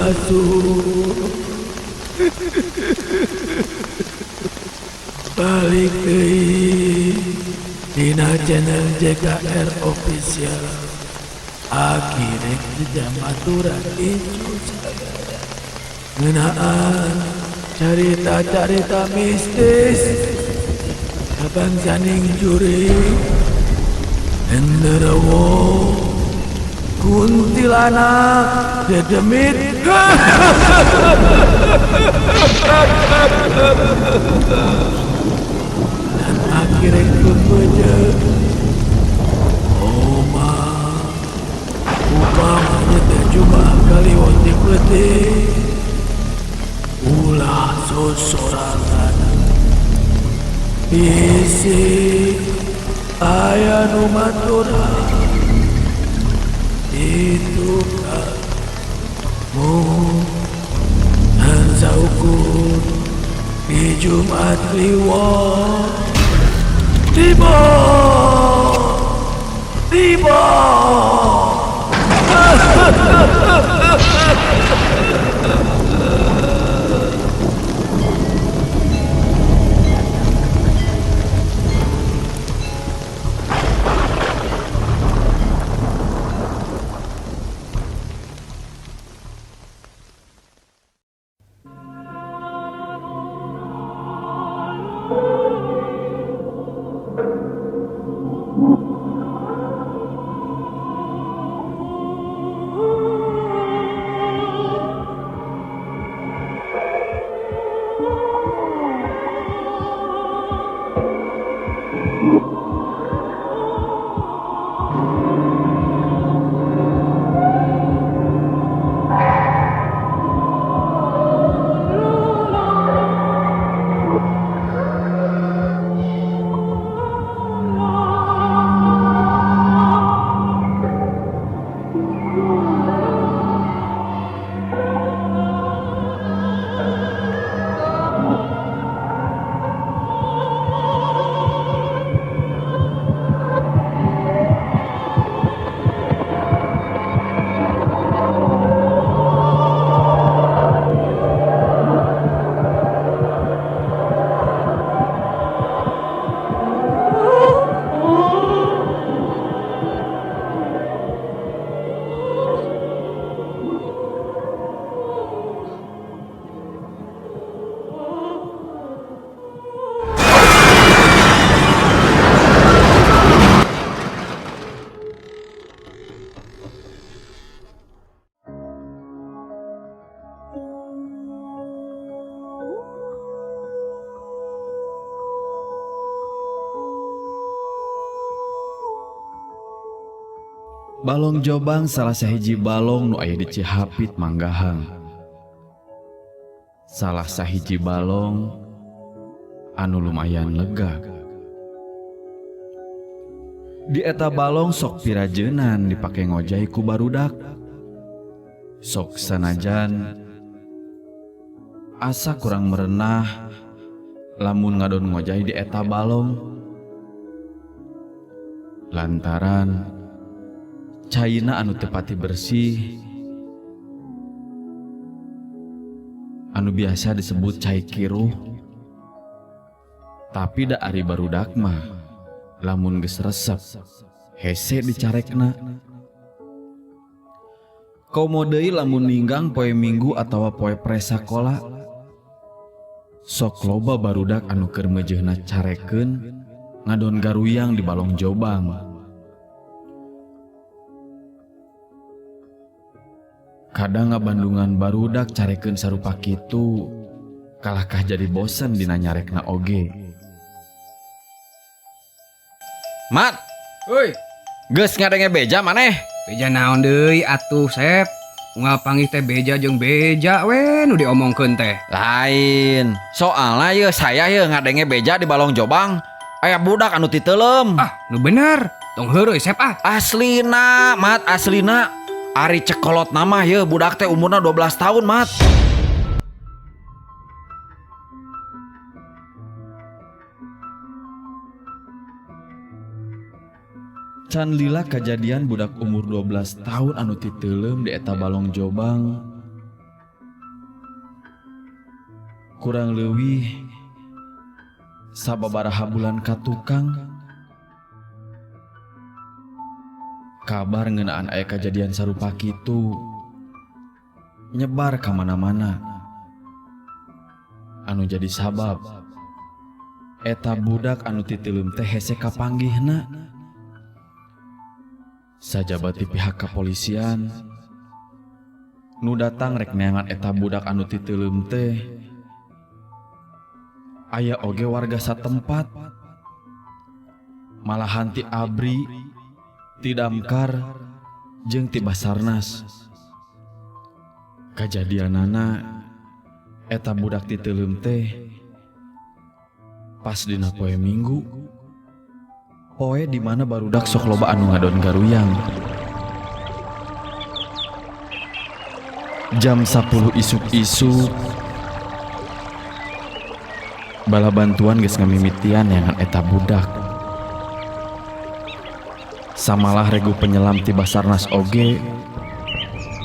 Sampurasun. Balik deui dina channel JKR Official. Akhirnya jamaturan incu sagaya. Ngeunaan carita-carita mistis kabangsaning jurig, genderuwo, kuntilanak, dedemit, dan akhirnya kepeje. Oma upamanya teh Jumat kaliwon di peuting, ulah sosorangan, bisi aya nu maturan itu kamu dan saukur di Jumat Kliwon. Tiba, tiba. Balong Jobang salah sahiji balong nu aya di Cihapit Manggahang. Salah sahiji balong anu lumayan lega. Di eta balong sok pirajenan dipake ngojay ku barudak. Sok sanajan asa kurang merenah lamun ngadon ngojay di eta balong. Lantaran caina anu tepati bersih, anu biasa disebut cai kiruh, tapi da ari barudak mah lamun geus resep hese dicarekna. Komo deui lamun ninggang poe Minggu atawa poe presakola, sok loba barudak anu keur meujeuhna carekeun ngadon garuyang di Balong Jobang. Kadang ngabandungan barudak carekeun sarupa kitu, kalahkah jadi bosen dina nyarekna oge. Mat, Hoi. Geus ngadenge beja maneh? Beja naon deui atuh, Sep? Unggal panggih teh beja jeung beja we nu diomongkeun teh. Lain, soalna ye saya ye ngadenge beja di Balong Jobang, aya budak anu titeuleum. Ah, nu bener. Tong heureuy, Sep, ah. Aslina, Mat, aslina. Ari cekolot nama ye budak teh umurna 12 tahun, Mat. Can lila kajadian budak umur 12 tahun anu titeuleum di eta Balong Jobang. Kurang leuwih sababaraha bulan ka tukang kabar ngeunaan aya kajadian sarupa kitu nyebar ka mana-mana anu jadi sabab eta budak anu titeuleum teh hese kapanggihna. Sajaba ti pihak kepolisian nu datang rek neangan eta budak anu titeuleum teh aya oge warga satempat, malahan ti ABRI, ti Damkar, jeung ti Basarnas. Kajadianana eta budak titeuleum teh pas dina poe Minggu, poe di mana barudak sok loba anu ngadon garuyang. Jam 10 isuk-isuk bala bantuan geus ngamimitian neangan eta budak. Samalah regu penyelam ti Basarnas oge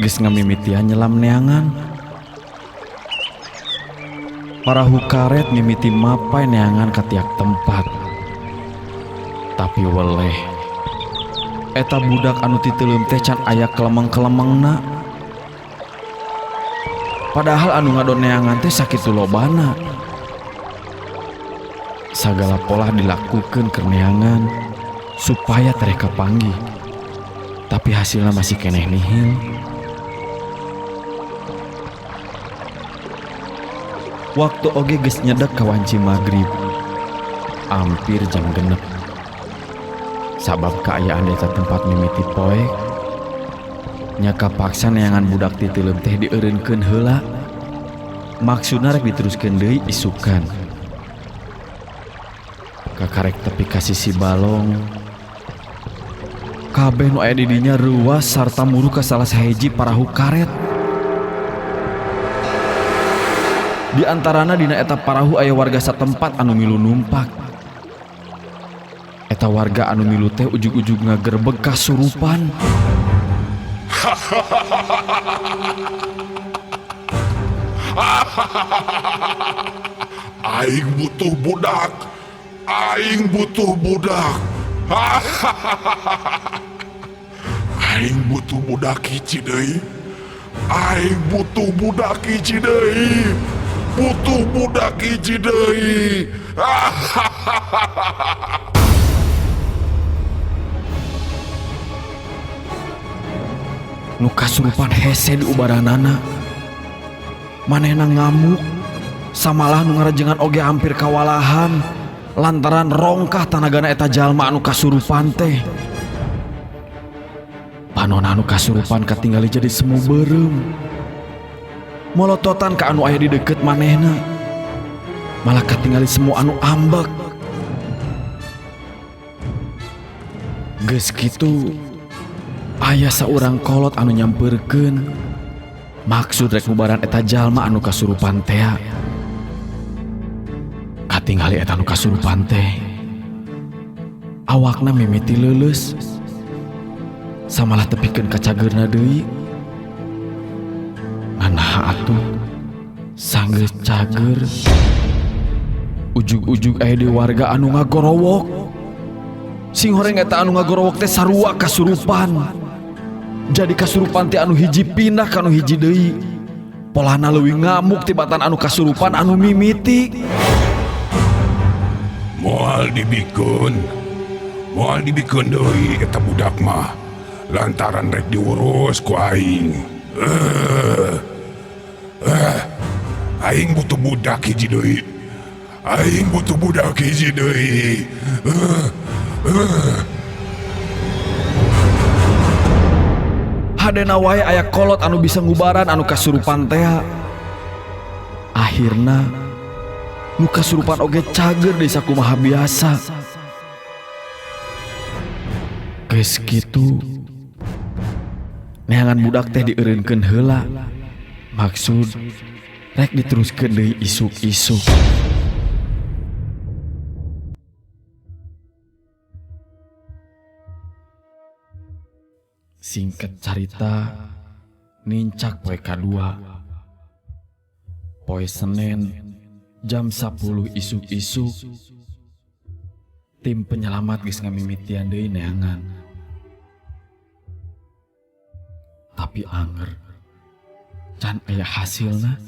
geus ngamimitian nyelam neangan. Parahu karet mimiti mapai neangan ka tiap tempat. Tapi weleh eta budak anu titeuleum teh can aya kelemeng-kelemengna. Padahal anu ngadon neangan teh sakitu lobana. Sagala pola dilakukeun keur neangan supaya tereh kapanggih. Tapi hasilna masih keneh nihil. Waktu oge geus nyedek ka wanci magrib, hampir jam 6. Sabab kaayaan eta tempat mimiti poek, nya kapaksa neangan budak titeuleum teh dieureunkeun heula. Maksudna rek diteruskeun deui isukan. Kakarek tepi ka sisi balong, kabeh nu aya di dinya reuas sarta muru ka salah sahiji parahu karet. Di antarana dina eta parahu aya warga satempat anu milu numpak. Eta warga anu milu teh ujug-ujug ngagerebeg kasurupan. Aing butuh budak. Aing butuh budak. Aing butuh budak hiji deui. Aing butuh budak hiji deui. Butuh budak hiji deui. Nu kasurupan hese di ubaranana. Manehna ngamuk, samalah nu ngarajengan oge hampir kawalahan lantaran rongkah tanagana eta jalma anu kasurupan teh. Panona anu kasurupan katingali jadi semu beureum. Molototan ka anu aya di deket manehna, malah katingali semu anu ambek. Geus kitu aya saurang kolot anu nyampeurkeun maksud rek ngubaran eta jalma anu kasurupan tea. Katingali eta anu kasurupan teh awakna mimiti leuleus, samalah tepikeun ka cageurna deui. Nanaha atuh sanggeus cager, ujug-ujug aya di warga anu ngagorowok. Sing horeng eta anu ngagorowok teh sarua kasurupan. Jadi kasurupan teh anu hiji pindah ka anu hiji deui. Polana leuwih ngamuk tibatan anu kasurupan anu mimiti. Moal dibikeun. Moal dibikeun deui eta budak mah lantaran rek diurus ku aing. Aing butuh budak hiji deui. Aing butuh budak hiji deui. Hadena wae aya kolot anu bisa ngubaran anu kasurupan teh. Akhirna nu kasurupan oge cager deui sakumaha biasa. Geus kitu neangan budak teh dieureunkeun heula. Maksud rek diteruskeun deui isuk-isuk. Singkat carita, nincak poe kadua. Poe Senen Jam 10 isuk-isuk tim penyelamat geus ngamimitian deui neangan. Tapi anger can aya hasilna.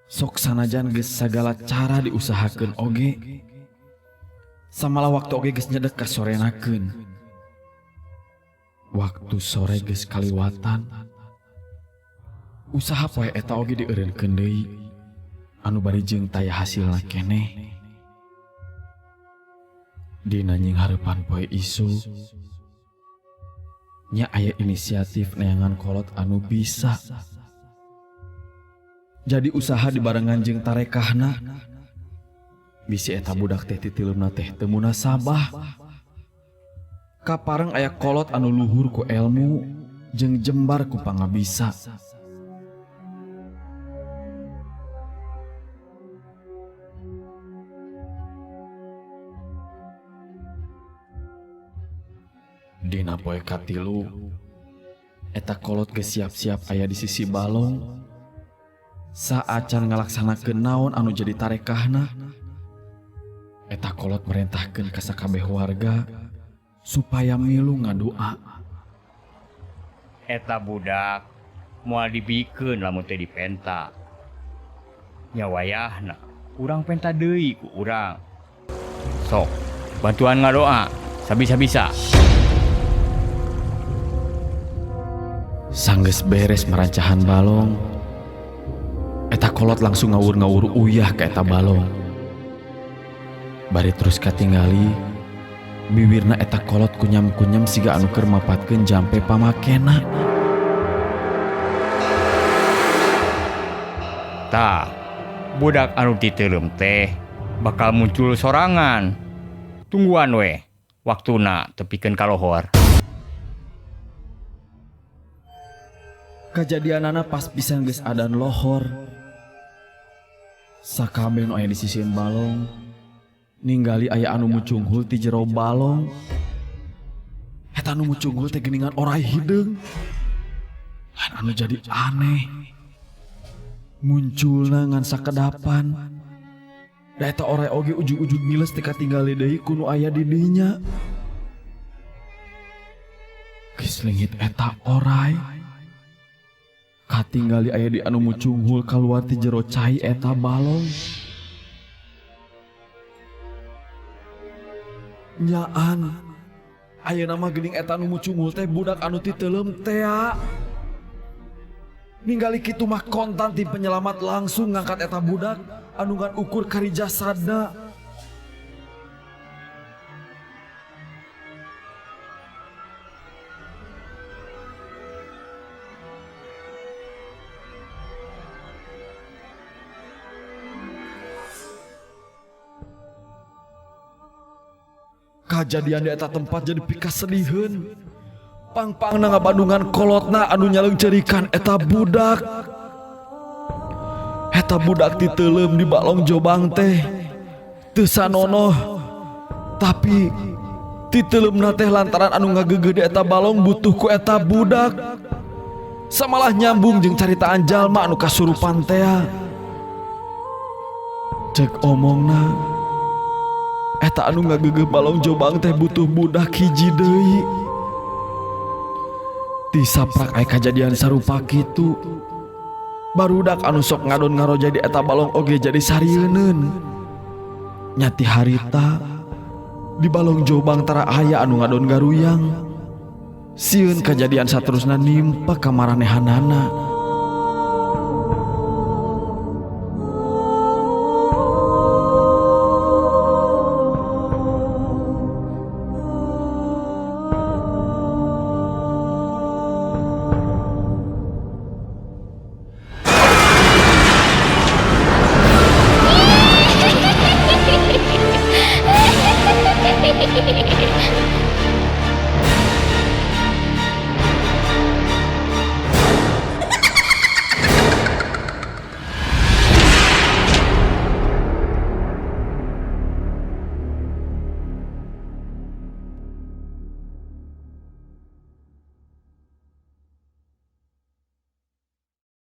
Sok sanajan geus sagala cara diusahakeun oge, samalah waktu oge geus nyedek ka sorenakeun. Waktu sore geus kaliwatan, usaha poe eta oge dieureunkeun deui anu bari jeung taya hasilna keneh. Dina nyinghareupan poe isuk nya aya inisiatif neangan kolot anu bisa jadi usaha dibarengan jeung tarekahna. Bisi eta budak teh titileumna teh teu munasabah. Kapareng aya kolot anu luhur ku elmu jeung jembar ku pangabisa. Dina poe katilu eta kolot geus siap-siap aya di sisi balong. Saacan ngalaksanakeun naon anu jadi tarekahna, eta kolot merentahkeun ka sakabeh warga supaya milu ngadua. Eta budak moal dibikeun lamun teu dipenta. Nya wayahna urang penta deui ku urang. Sok bantuan ngadoa sabisa-bisa. Sanggeus beres merancahan balong, eta kolot langsung ngawur-ngawur uyah ka eta balong. Bari terus katingali biwirna eta kolot kunyam-kunyam siga anu keur mapatkeun jampe pamakena. Tah, budak anu titeuleum teh bakal muncul sorangan. Tungguan weh, waktuna tepikeun ka lohor. Kajadianana pas pisan geus adan lohor. Sakabeh nu aya di sisieun balong ninggali aya anu mucunghul ti jero balong. Eta anu mucunghul teh geuningan orai hideung. Lain anu jadi aneh. Munculna ngan sakedapan. Da eta orai oge ujug-ujug miles teh katinggali deui ku nu aya di dinya. Geus leungit eta orai. Katinggali aya di anu mucunghul kaluar ti jero cai eta balong. Nyaan ayeuna mah geuning eta anu mucunghul teh budak anu titeuleum tea. Ninggali kitu mah kontan tim penyelamat langsung ngangkat eta budak anu ngan ukur kari jasadna. Kajadian di eta tempat jadi pikasediheun. Pang-pangna ngabandungan kolotna anu nyaleungceurikan eta budak. Eta budak titeuleum di balong jobang teh teu sanonoh, tapi titeuleumna teh lantaran anu ngageugeud di eta balong butuh ku eta budak. Samalah nyambung jeung caritaan jalma anu kasurupan tea. Cek omongna, eta anu ngageugeud balong jobang teh butuh budak hiji deui. Ti saprak aya kajadian sarupa kitu, barudak anu sok ngadon ngaroja di eta balong oge jadi sarieuneun. Nyati harita di balong jobang tara aya anu ngadon garuyang. Sieun kajadian saterusna nimpa ka maranehanana.